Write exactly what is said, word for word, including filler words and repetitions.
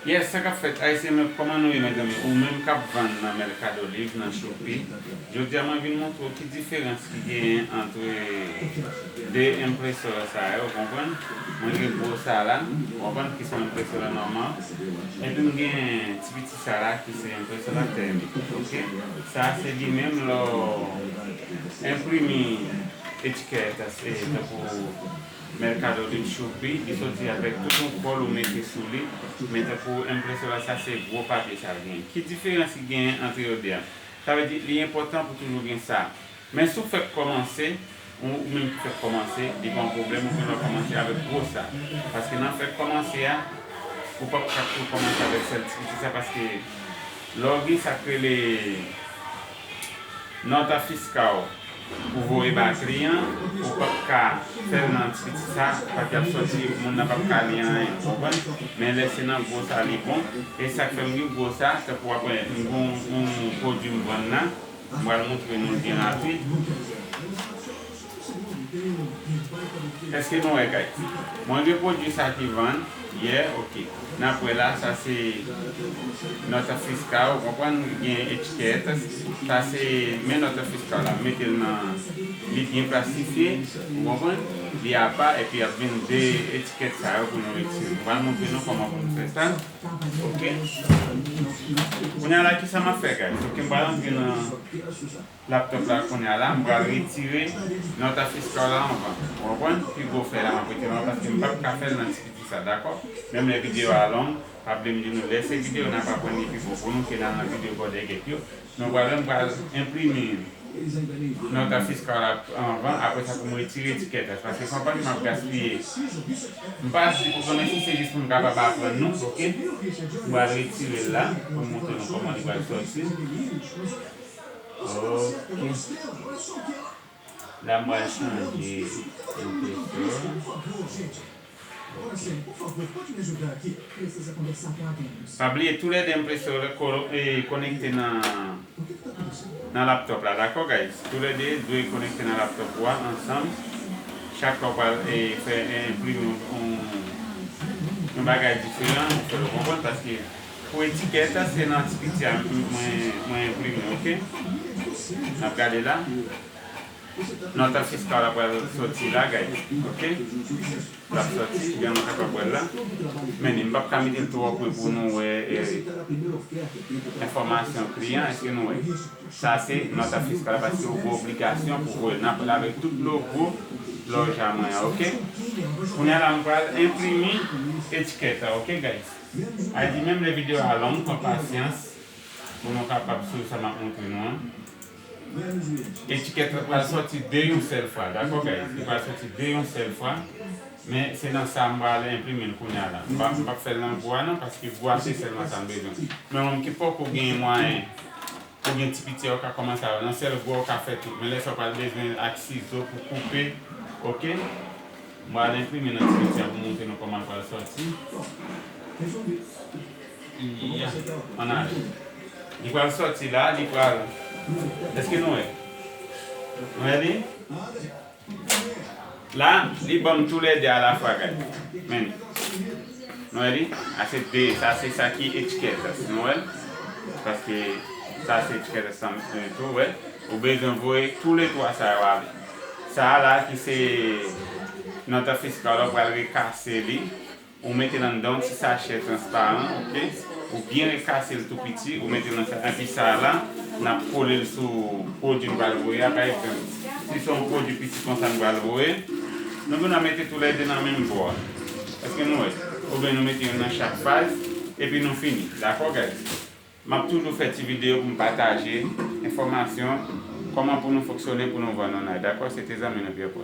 Yes, sa k ap fèt, Ayisyen, men kòman nou ye, mezanmi? Ou menm k ap vann nan Mercado Libre, nan Shopee, jodi a mwen vin montre w ki diferans ki genyen antre de enpresora sa yo, w konprann? Mwen gen gwo sa la, w konprann, ki se yon enpresora nòmal. Epi m gen ti piti sa la, ki se enpresora tèmik, oke? Sa se li menm lè w enprime etikèt, se tankou Mercado Libre, Shopee, li soti avèk tout yon kòl ou mete sou li, men tankou enpresora sa, se gwo papye sa l genyen. Ki diferans ki genyen antre yo de a? Sa vle di, li enpòtan pou toujou gen sa. Men si w fèk kòmanse, ou, ou menm ki fèk kòmanse, li pa yon pwoblèm, ou menm w kòmanse avèk gwo sa. Paske nan fèk kòmanse a, ou p ap ka tou kòmanse avèk sèl ti piti sa, paske lè w gen sa k rele nòta fiskal pou voye ba kliyan, ou p ap ka fè l nan ti piti sa, paske y ap sòti, moun nan p ap ka li anyen, ou konprann? Men lè se nan gwo sa, li bon. E sa k fè m gen gwo sa, tankou w ap wè, m gen yon, yon pwodui m vann la, m pral montre nou l byen rapid. Èske nou wè, guys? Mwen gen pwodui sa ki vann, yeah, oke. N ap wè la, sa se nòta fiskal, ou konprann, gen etikèt. Sa se, men nòta fiskal la, mete l nan, li byen plastifye, ou konprann? Li apa, epi y ap vin de etikèt sa yo pou nou retire. M pral montre nou kòman pou nou fè sa. Oke? Kounye a la, kisa m ap fè, guys? Oke, m pral antre nan laptop la kounye a la, m pral retire nòta fiskal la anvan. Ou konprann? Pi gwo fèy la m ap retire anvan paske m p ap ka fè l nan ti piti sa, dakò? Menm lè videyo a long, pa bliye m di nou, lè se videyo n ap aprann li pi bon pou nou ke n al nan videyo bòdègèt yo. Nou pral wè m pral enprime nòta fiskal la anvan, apre sa pou m retire etikèt la, paske se yon papye m ap gaspiye. M pa di pou konnen si se jis pou m kapab aprann nou, oke? M pral retire l la pou m montre nou kòman li pral sòti. Oke. La m pral chanje enpresyon. Pa bliye, toulède enpresyon yo ko-, e, konekte nan, nan laptop la, dakò, guys? Toulède dwe konekte nan laptop ou a ansanm. Chak fwa w pral, e, fè, e, enprime yon, yon, yon bagay diferan, ou fè l, ou konprann, paske pou etikèt, se nan ti piti a mwen, mwen enprime, oke? N ap gade la. Nòta fiskal la pral sòti la, guys. Oke? L ap sòti, jan nou kapab wè l la. Men li, m p ap ka mete l twò pre pou nou wè, e, enfòmasyon kliyan. Èske nou wè? Sa se nòta fiskal la, paske ou gen obligasyon pou voye l. N ap wè l avèk tout logo lòj a mwen an, oke? Kounye a la, m pral enprime etikèt la, oke, guys? A di menm lè videyo a long, pran pasyans pou nou kapab swiv sa m ap montre nou an. Etikèt la pral sòti de yon sèl fwa, dakò, guys? Li pral sòti de yon sèl fwa, men se nan sa m pral enprime l kounye a la. M pa, m p ap fè l nan gwo a non, paske gwo a se sèlman sa m bezwen. Men ou menm ki poko gen mwayen, ou gen ti piti a, ou ka kòmanse avè l. Nan sèl gwo a, ou ka fè tout. Men lè sa, ou pral bezwen ak sizo pou koupe, oke? M pral enprime nan ti piti a pou montre nou kòman l pral sòti. Ya, ann ale. Li pral sòti la, li pral. Èske nou wè? Nou wè li? La, li ban m toulède alafwa, gade. Men, nou wè li? A se de, sa se sa ki etikèt la, si nou wè l. Paske sa se etikèt la, sa m tou wè. Ou bezwen voye toulètwa sa yo ale. Sa a la ki se nòta fiskal la, ou pral rekase li. Ou mete l anndan yon ti sachè transparan, oke? Ou byen rekase l tou piti, ou mete l nan sa, epi sa a la, n ap kole l sou pwodui n pral voye a, pa egzanp. Si se yon pwodui piti konsa n pral voye, nou gen dwa mete toulède nan menm bò a. Èske nou wè? Oubyen nou mete youn nan chak faz, epi nou fini. Dakò, guys? M ap toujou fè ti videyo pou m pataje enfòmasyon, kòman pou nou fonksyone, pou nou vann online, dakò? Se te zanmi nou Pierre Paul.